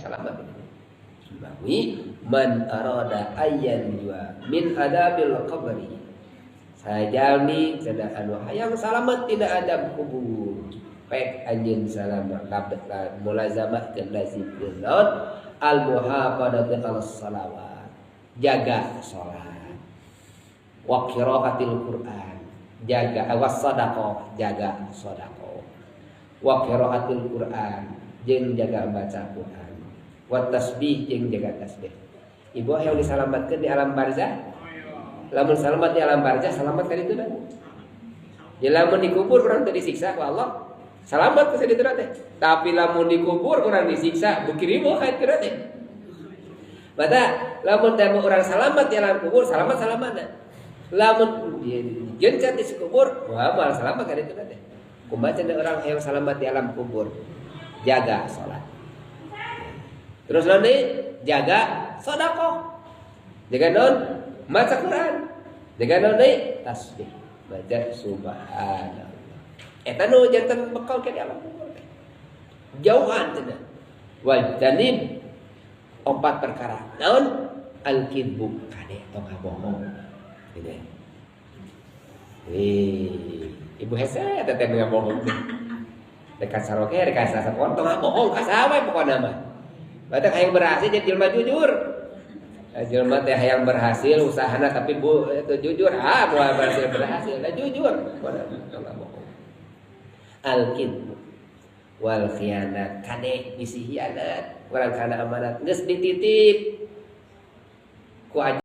Selamat. Mawi man arada ayyan jua min adabil qabri. Sajalmi cenah anu hayang salamat tina adab kubur. Pek anjeun salamat labet mulazamahkeun, lazimkeun naon? Al muhafadzati ala salawat. Jaga salat. Wa qiraatil Quran. Jaga was sadaqah, jaga sedekah. Wa qiraatil Quran, jeung jaga baca Quran. Wa tasbih, jeung jaga tasbih. Ibu yang diselamatkan di alam barzah? Lamun selamat di alam barzah, selamat kan itu kan? Ya, lamun dikubur urang teu disiksa ku Allah. Selamat ke ditu teh. Tapi lamun dikubur urang disiksa, beuki riweuh ka ditu teh. Mata lamun teh urang selamat di alam kubur, selamat selamatna. Lamun jencat di kubur, wah, moal selamat ka ditu teh. Kumaha cenah orang yang selamat di alam kubur? Jaga salat. Terus nanti jaga sedekah. Jaga non maca Quran. Jaga non deui tasbih. Baca subhanallah. Eta nu janten bekal ke di alam kubur teh. Jauhan cenah. Wajtanib opat perkara. Naon? Al-kidbu, kade tong ngabohong. Gitu. Wih, ibu hese eta teh ngabohong teh. Dekat saroke, dekat sasakon, tong ngabohong ka saha we pokona mah. Berarti hayang berhasil jadi jelma jujur. Jelma teh hayang berhasil usahana, tapi bu itu jujur, ah, moal berhasil berhasil, da jujur. Pokona tong ngabohong. Al-kidbu wal khianat, kade bisi hianat, urang kana amanat geus dititip ku